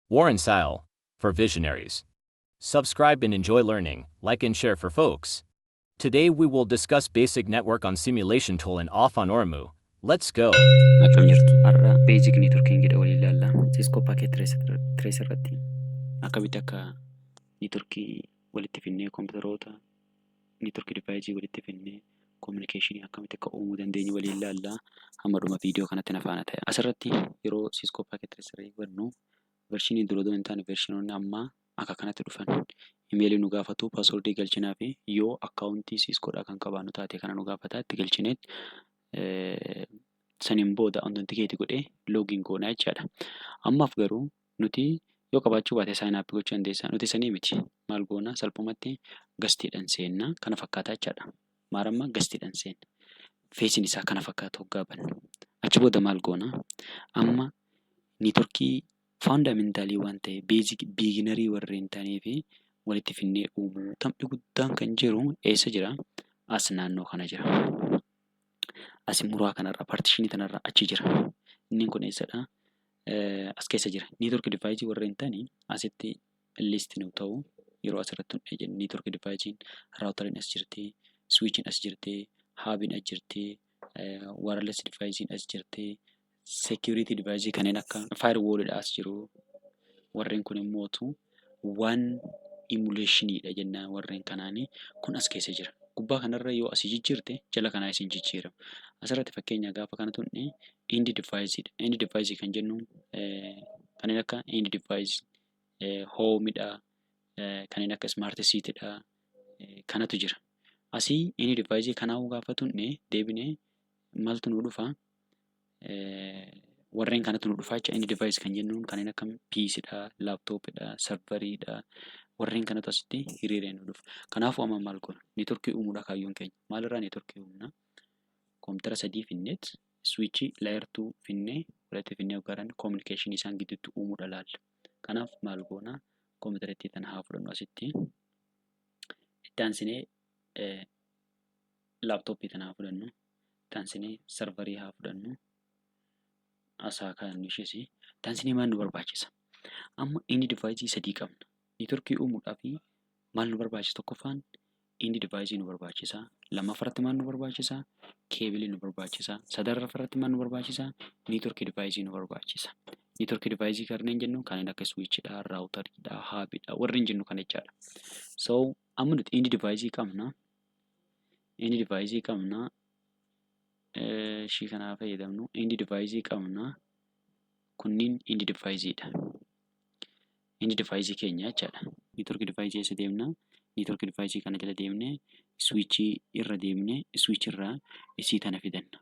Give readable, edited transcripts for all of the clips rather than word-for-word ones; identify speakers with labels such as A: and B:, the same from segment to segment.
A: Warren Sile, for visionaries. Subscribe and enjoy learning, like and share for folks. Today we will discuss basic network on simulation tool in Afaan Oromoo. Let's go.
B: Akkam jirtu? Har'a basic networkingidha waliin ilaalla. Cisco Packet Tracer irratti akkamitti akka networkii walitti finnee, kompiitaroota network device walitti finnee, communication akkamitti akka uumuu dandeenyu waliin ilaalla. Hamma dhuma viidiyoo kanatti na faana ta'e. Asirratti yeroo Cisco Packet Tracer bannu, versionii dura osoo hin taane versionoonni ammaa akka kanatti dhufan. Emailii nu gaafatu, passwordii galchinaa fi yoo accountii Ciscodhaa kan qabaannu taate kana nu gaafata. Itti galchineet saniin booda authenticate godhee login goonaa jechaadha. Ammaaf garuu nuti yoo qabaachuu baate sign up gochuu dandeessa. Nuti sanii miti. Maal goona? Salphumatti guestiidhaan seenna. Kana fakkaata jechaadha. Maaramma guestiidhaan seenna. Faceiin isaa kana fakkaata hoggaa bannu. Achi booda maal goona? Amma networkii fundamentalii waan ta'e, basic beginnerii warreen ta'anii fi walitti finnee uumuu. Taphni guddaan kan jiru eessa jira? As naannoo kana jira. As muraa kanarra, partitionii kanarra achi jira. Inni kun eessadha? As keessa jira. Network deviceii warreen ta'anii asitti list nu ta'u. Yeroo asirratti hundee jennu, network deviceiin routeriin as jirti, switchiin as jirti, hubiin as jirti, wireless deviceiin as jirti, security deviceii kanneen akka firewallidha as jiru. Warreen kun immootu waan emulationiidha jennaan. Warreen kanaanii kun as keessa jira. Gubbaa kanarra yoo asii jijjiirte, jala kanaa isin jijjiirama. Asirratti fakkeenya gaafa kana tunne end deviceiidha. End deviceii kan jennu kanneen akka end device homeidha, kanneen akka smart cityidha, kanatu jira. Asii end deviceii kanaafuu gaafa tunne deebinee maaltu nu dhufa? Warreen kanatu nu dhufaa jecha. End device kan jennuun kanneen akka PCdha, laptopiidha, serveriidha. Warreen kanatu asitti hiriiree nu dhufa. Kanaafuu amma maal goona? Networkii uumuudha kaayyoon keenya. Maalirraa networkii uumna? Koompitara sadii finneet, switchii layer 2 finnee, walitti finnee yookaan communicationii isaan gidduutti uumuudha laalla. Kanaaf maal goona? Koompitarattii tana haa fudhannu asitti. Itti aansinee laptopii tana haa fudhannu. Itti aansinee serverii haa fudhannu. As haa kaa'annu ishees. Itti aansinee maal nu barbaachisa? Amma end deviceii sadii qabna. Networkii uumuudhaaf maal nu barbaachisa? Tokkoffaan end deviceii nu barbaachisa. Lammaffaarratti maal nu barbaachisa? Cableii nu barbaachisa. Sadaffaarratti maal nu barbaachisa? Networkii deviceii nu barbaachisa. Networkii deviceii kanneen jennu kanneen akka switchiidha, routeriidha, hubiidha warreen jennu kana jechaadha. So amma nuti end deviceii qabna. End deviceii qabna. Ishii kanaa fayyadamnu end deviceii qabna. Kunniin end deviceiidha. End deviceii keenya jechaadha. Networkii deviceii eessa deemna? Networkii deviceii kana jala deemnee, switchii irra deemnee, switchii irraa isii tana fidanna.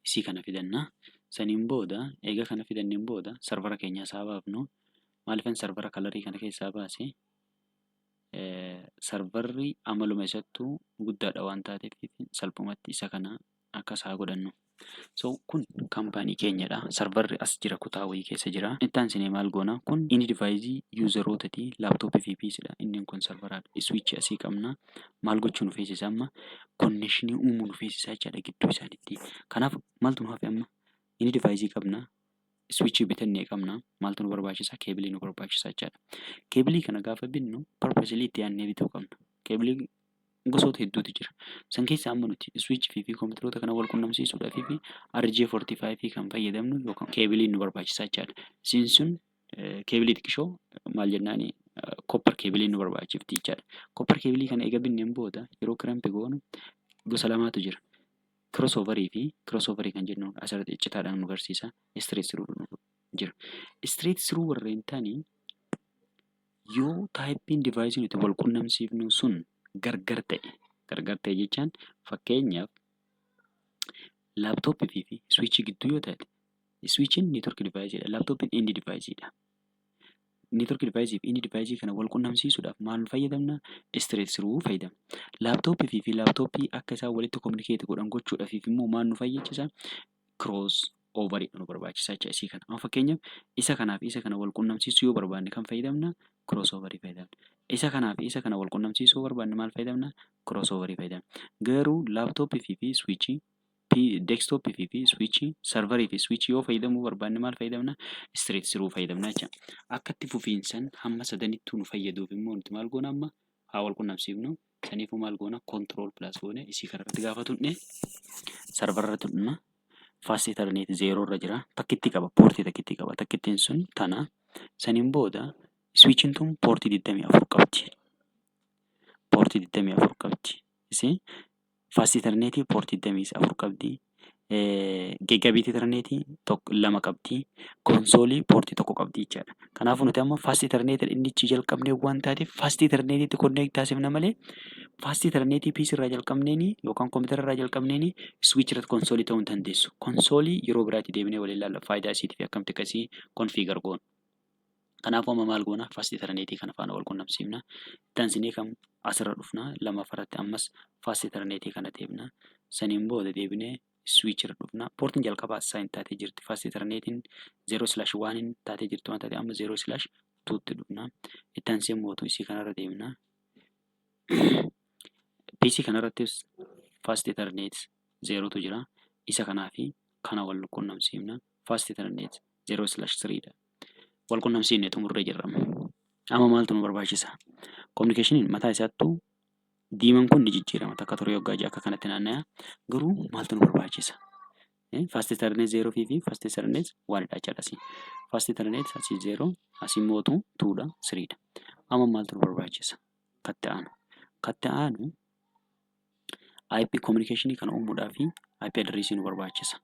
B: Isii kana fidanna. Saniin booda, eega kana fidanneen booda, servera keenya isaa baafnu. Maaliifan servera colorii kana keessaa baase? Serverri amaluma isattuu guddaadha waan taateef salphumatti isa kana akkas haa godhannu. So kun companyii keenyadha. Serverri as jira, kutaa wayii keessa jira. Itti aansinee maal goona? Kun end deviceii userootati, laptopii fi PCdha. Inni kun serveraadha. Switchii asii qabna. Maal gochuu nu feesisa amma? Connectionii uumuu nu feesisa jechaadha gidduu isaaniitti. Kanaaf maaltu nu hafe amma? End deviceii qabna. Switchii bitannee qabna. Maaltu nu barbaachisa? Cableii nu barbaachisa jechaadha. Cableii kana gaafa binnu purposely itti yaadnee bituu qabna. Cableii gosoota hedduutu jira. San keessaa amma nuti switchii fi kompiitaroota kana wal qunnamsiisuudhaaf fi RJ45 kan fayyadamnu yookaan cableiin nu barbaachisa jechaadha. Isiin sun cableii xiqqishoo maal jennaani, copper cableiin nu barbaachifti jechaadha. Copper cableii kana eega binneen booda yeroo crimp goonu gosa lamaatu jira. Crossoverii fi crossoverii kan jennuun asirratti iccitaadhaan nu agarsiisa. Straight through jira. Straight through warreen ta'anii yoo typeiin deviceii nuti wal qunnamsiifnu sun gargar ta'e, gargar ta'e jechaan fakkeenyaaf laptopii fi switchii gidduu yoo ta'e, switchiin network deviceiidha. Laptopiin end deviceiidha. Network deviceii fi end deviceii kana wal qunnamsiisuudhaaf maal fayyadamna? Straight through fayyadamna. Laptopii fi laptopii akka isaan walitti communicate godhan gochuudhaaf immoo maal nu fayyachisa? Crossoverii nu barbaachisa jecha isii kana. Amma fakkeenyaaf isa kanaa fi isa kana wal qunnamsiisuu yoo barbaanne kan fayyadamna? Crossoverii fayyadamna. Isa kanaa fi isa kana wal qunnamsiisuu yoo barbaanne maal fayyadamna? Crossoverii fayyadamna. Garuu laptopii fi switchii, PC Desktopii fi switchii, serverii fi switchii yoo fayyadamuu barbaanne maal fayyadamna? Straight through fayyadamna jecha. Akka itti fufiinsan hamma sadanittuu nu fayyaduuf immoo nuti maal goona amma? Haa wal qunnamsiifnu. Saniifuu maal goona? Control plus goone isii kanarratti gaafa tuqne serverarra tuqna. Fast Ethernet zero irra jira. Takkitti qaba. Portii takkitti qaba. Takkittiin sun tana. Saniin booda switchiin tun portii 24 qabdi. Portii 24 qabdi. Isii Fast Ethernetii portii 24 qabdi. Gigabit Ethernetii tokko lama qabdi. Consoleii portii tokko qabdi jechaadha. Kanaafuu nuti amma Fast Ethernetii inni ichi jalqabnee waan taateef Fast Ethernetiitti connect taasifna malee Fast Ethernetii PC irraa jalqabneeni yookaan kompiitara irraa jalqabneeni switch irratti consoleii ta'uu hin dandeessu. Consoleii yeroo biraatti deebinee waliin ilaalla, faayidaa isiitii fi akkamitti akkasii configure goonu. Kanaafuu amma maal goona? Fast Ethernetii kana faana wal qunnamsiifna. Itti kam asirra dhufna, lammaffaarratti ammas Fast Ethernetii kana deebina. Saniin booda deebinee switch irra dhufna. Portiin jalqabaa assign taatee jirti. Fast Ethernetiin 0/1 taatee jirti waan taateef amma 0/2tti dhufna. Itti aansee mootu isii kanarra deemna. PC kanarrattis Fast Ethernet zerotu jira. Isa kanaa fi kana wal qunnamsiifna. Fast Ethernet 0/3 dha. Wal qunnamsiifne, xumurree jirra. Amma maaltu nu barbaachisa? Communicationiin mataa isaattuu diimaan kun ni jijjiirama. Takka ture yoggaa ja'a akka kanatti naanna'a. Garuu maaltu nu barbaachisa? Fast Ethernet zero fi Fast Ethernet onedha jechaadha asii. Fast Ethernet asii zero, asii mootu twodha, threedha. Amma maaltu nu barbaachisa? Katti aanu. Katti aanu IP communicationii kana uumuudhaaf IP addressii nu barbaachisa.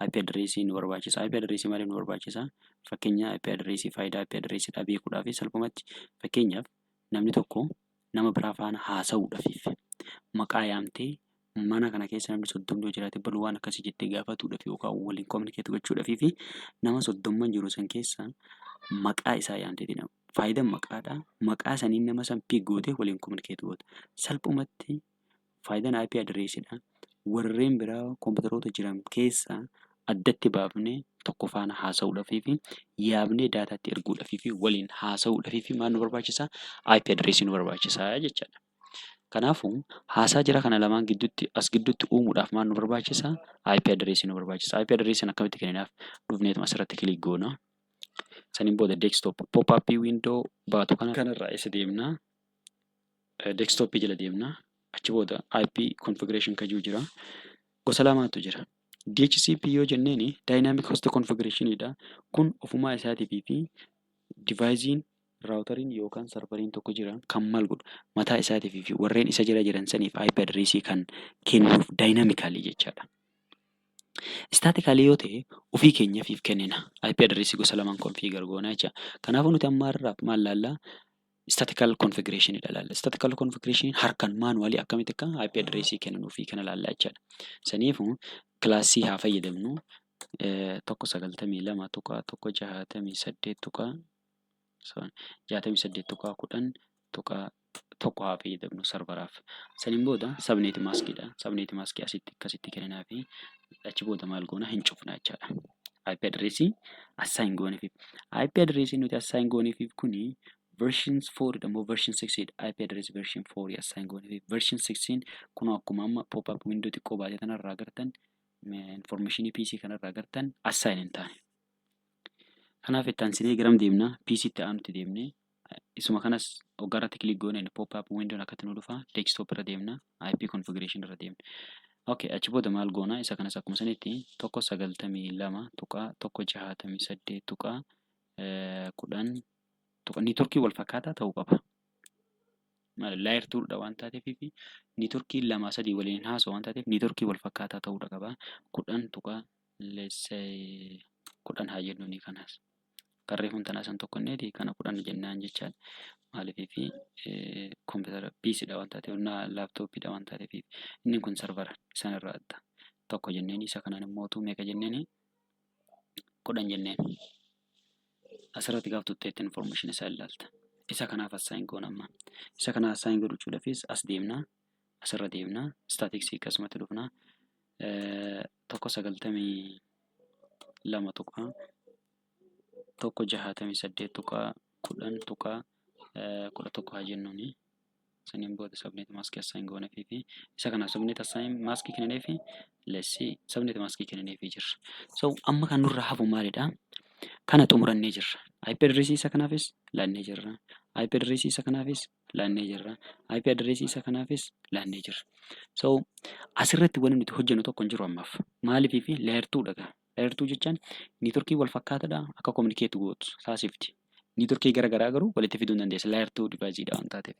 B: IP addressii nu barbaachisa. IP addressii maaliif nu barbaachisa? Fakkeenya IP addressii, faayidaa IP addressiidhaa beekuudhaaf salphumatti, fakkeenyaaf namni tokko nama biraa faana haasa'uudhaaf maqaa yaamtee mana kana keessa namni 30 yoo jiraate baluu waan akkasii jettee gaafatuudhaaf yookaan waliin communicate gochuudhaaf fi nama 30n jiru san keessa maqaa isaa yaamteeti nama. Faayidaan maqaadhaa, maqaa saniin nama san pick gootee waliin communicate goota. Salphumatti faayidaan IP addressiidha. Warreen biraa kompiitaroota jiran keessaa addatti baafnee tokko faana haasa'uudhaaf fi yaabnee dataatti erguudhaaf fi waliin haasa'uudhaaf maal nu barbaachisa? IP addressii nu barbaachisa jechaadha. Kanaafuu haasaa jara kana lamaan gidduutti, as gidduutti uumuudhaaf maal nu barbaachisa? IP addressii nu barbaachisa. IP addressiin akkamitti kenninaaf? Dhufneetuma asirratti click goona. Saniin booda desktop pop-up window baatu kana kanarraa eessa deemna? Desktopii jala deemna. Achi booda IP configuration kan jiru jira. Gosa lamaatu jira. DHCP yoo jenneeni Dynamic Host Configurationidha. Kun ofumaa isaatii fi deviceiin, routeriin yookaan serveriin tokko jira kan maal godhu, mataa isaatii fi warreen isa jala jiran saniif IP addressii kan kennuuf dynamically jechaadha. Statically yoo ta'e ofii keenyaaf kennina. IP addressii gosa lamaan configure goona jecha. Kanaafuu nuti amma har'aaf maal laallaa? Statical configuration dha laalla. Statical configuration harkaan manually akkamitti akka IP addressii kennuu fi kana laallaa jechaadha. Saniifuu classii haa fayyadamnu, 192.168.68.10.1 haa fayyadamnu serveraaf. Saniin booda subnet maskiidha. Subnet maskii asitti akkasitti kenninaa fi achi booda maal goona? Hin cufna jechaadha. IP addressii assign gooneef. IP addressii nuti assign gooneef kuni version 4 dha moo version 6 dha? IP address version 4 assign gooneef. Version 6 kun akkuma amma pop up window xiqqoo baatee kanarraa agartan, informationii PC kanarraa agartan, assign hin taane. Kanaaf itti aansinee garam deemna? PC itti aanutti deemnee isuma kanas hoggaa click goone pop up window akkatti nu dhufa. Desktop irra deemna, IP configuration irra deemna. Okay, achi booda maal goona? Isa kanas akkuma sanitti 192.168.10. Networkii wal fakkaataa ta'uu qaba. Layer twodha waan taateef fi networkii lama sadii waliin haasa'u waan taateef networkii wal fakkaataa ta'uudha qaba. 10.10 haa jennuuni kanas. Karreeffam tanaa san tokko inneeti kana 10 jennaan jechaadha. Maaliifii fi kompiitara PCdha waan taateef, laptopiidha waan taateef, inni kun servera isaan irraa adda. Tokko jenneen, isa kanaan immoo meeqa jenneeni? 10 jenneen. Asirratti gaafa tutteetti information isaa ilaalta. Isa kanaaf assign goona amma. Isa kana assign gochuudhaafis as deemna. Asirra deemna. Staticsii akkasumatti dhufna. 192.168.10.11 haa jennuuni. Saniin booda subnet maskii assign gooneefii fi isa kanaaf subnet assign maskii kennineefi Let's see, subnet maskii kennineefii jirra. So amma kan nurraa hafu maalidha? Kana xumurannee jirra. IP addressii isa kanaafis laannee jirra. IP addressii isa kanaafis laannee jirra. IP addressii isa kanaafis laannee jirra. So asirratti wanni nuti hojjennu tokko hin jiru ammaaf. Maaliifii fi layer 2dha gaa. Layer 2 jechaan networkii wal fakkaataadha akka communicate gootu taasifti. Networkii gara garaa garuu walitti fiduu hin dandeessa. Layer 2 deviceiidha waan taateef.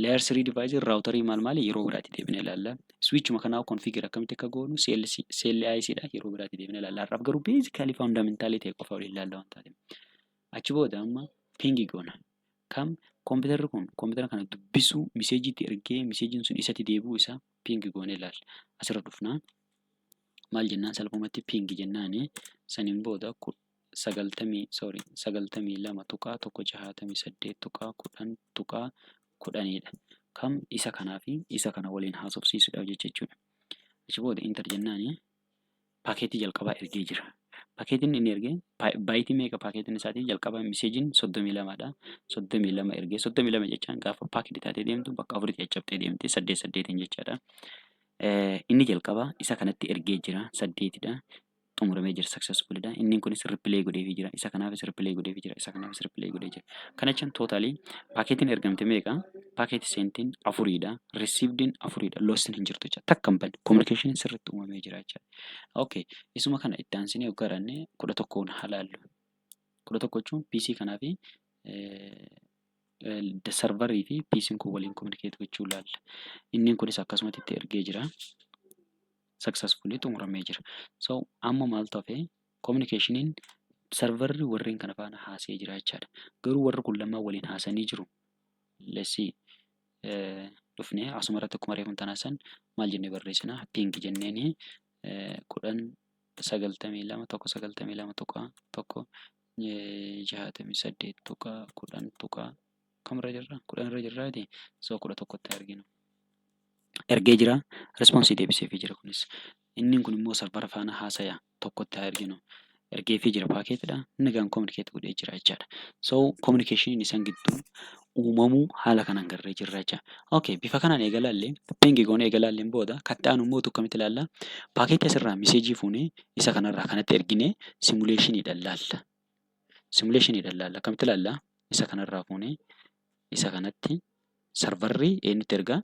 B: Layer 3 deviceii routerii maal maali yeroo biraatti deebinee ilaalla. Switchuma kanaa configure akkamitti akka goonu CLIC dha, yeroo biraatti deebinee ilaalla. Har'aaf garuu basically fundamentalii ta'e qofa waliin ilaalla waan taateef. Achi booda amma pingii goona. Kam kompiitarri kun kompiitara kana dubbisuu, messageiitti ergee messageiin sun isatti deebi'uu isaa ping goonee ilaalla. Asirra dhufnaa. Maal jennaan? Salphumatti ping jennaani, saniin booda 90, sorry, 92.168.10.10dha. Kam isa kanaa fi isa kana waliin haasofsiisuudhaaf jecha jechuudha. Achi booda enter jennaani, packetii jalqabaa ergee jira. Packetiin inni ergee byteii meeqa? Packetiin isaatii jalqaba messageiin 32dha. 32 ergee, 32 jechaan gaafa packetii taatee deemtu bakka afuritti caccabtee deemte, saddeet saddeetiin jechaadha. Inni jalqabaa isa kanatti ergee jira, saddeetidha. Xumuramee jira, successfulidha. Inni kunis reply godheefii jira. Isa kanaafis reply godheefii jira. Isa kanaafis reply godhee jira. Kana jechaan totalii packetiin ergamte meeqa? Packet sentiin afuriidha. Receivediin afuriidha. Lostiin hin jirtu jecha. Takka hin banne. Communicationiin sirriitti uumamee jira jechaadha. Okay. Isuma kana itti aansinee yoggaa ranne 11n haa laallu. 11 jechuun PC kanaa fi serverii fi PC'n kun waliin communicate gochuu ilaalla. Inni kunis akkasumatti itti ergee jira. Successfully xumuramee jira. So amma maaltu hafe? Communicationiin serverri warreen kana faana haasa'ee jira jechaadha. Garuu warri kun lamaan waliin haasanii jiru. Let's see, dhufnee asuma irratti akkuma reefu tanaa maal jennee barreessina? Ping jenneeni 10 92 192.168.10. Kamirra jirra? 10 irra jirraati. So 11tti arginu. Ergee jira. Responseii deebiseefii jira kunis. Inni kun immoo servera faana haasaya, tokkotti haa erginu. Ergeefii jira packetidha. Inni gaan communicate godhee jira jechaadha. So communicationiin isaan gidduu uumamuu haala kanaan garree jirra jecha. Okay, bifa kanaan eegalaallee, pingii goonee eegalaalleen booda katti aanu immoo akkamitti ilaalla? Packetii asirraa messageii fuunee isa kanarraa kanatti erginee simulationiidhaan laalla. Simulationiidhaan laalla. Akkamitti ilaalla? Isa kanarraa fuunee isa kanatti serverri eenyutti ergaa?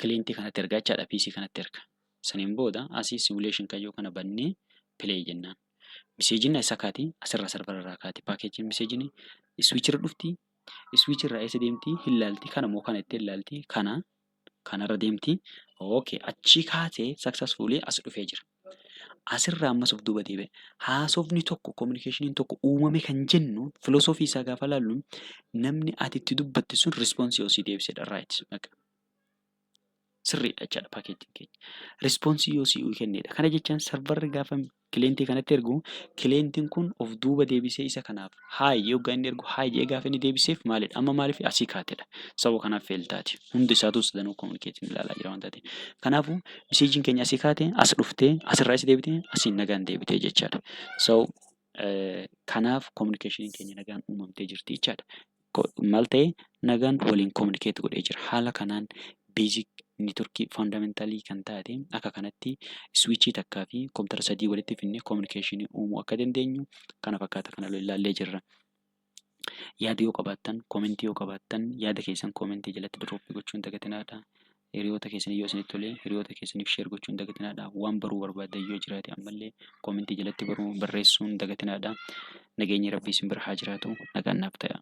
B: Clientii kanatti ergaa jechaadha. PC kanatti erga. Saniin booda asii simulation kayyoo kana bannee play jennaan. Messageiin isa kaati? Asirraa serverarraa kaati. Packetiin messageiin switchirra dhufti. Switchirraa eessa deemti? Hin laalti. Kana moo kana itti ilaalti? Kana kanarra deemti. Okay, achii kaatee successfully as dhufee jira. Asirraa ammas of duuba deebi'e. Haasofni tokko, communicationiin tokko uumame kan jennu, filosoofii isaa gaafa laallu, namni ati itti dubbatte sun responseii yoo sii deebisedha. Right. Sirriidha jechaadha packetiin keenya. Responseii yoo sii kennedha. Kana jechaan serverri gaafa clientii kanatti ergu, clientiin kun of duuba deebisee isa kanaaf hi yoggaa inni ergu, hi jedhee gaafa inni deebiseef maalidha? Amma maaliif asii kaatedha? Sababa kanaaf fail taati. Hundi isaatu sadanuu communicateiin ilaalaa jira waan taateef. Kanaafuu messageiin keenya asii kaate, as dhuftee, asirraa as deebitee, asiin nagaan deebitee jechaadha. So kanaaf communicationiin keenya nagaan uumamtee jirti jechaadha. Maal ta'e? Nagaan waliin communicate godhee jira. Haala kanaan basic networkii fundamentalii kan taate akka kanatti switchii takkaa fi koompitara sadii walitti fidnee communicationii uumuu akka dandeenyu kana fakkaata, kana ilaallee jirra. Yaada yoo qabaattan, commentii yoo qabaattan, yaada keessan commentii jalatti dropii gochuu hin dagatinaadha. Hiriyoota keessanii yoo isinitti tole hiriyoota keessaniif share gochuu hin dagatinaadha. Waan baruu barbaaddan yoo jiraate ammallee commentii jalatti baruu barreessuu hin dagatinaadha. Nageenyi Rabbii isin bira haa jiraatu. Nagaan naaf ta'a.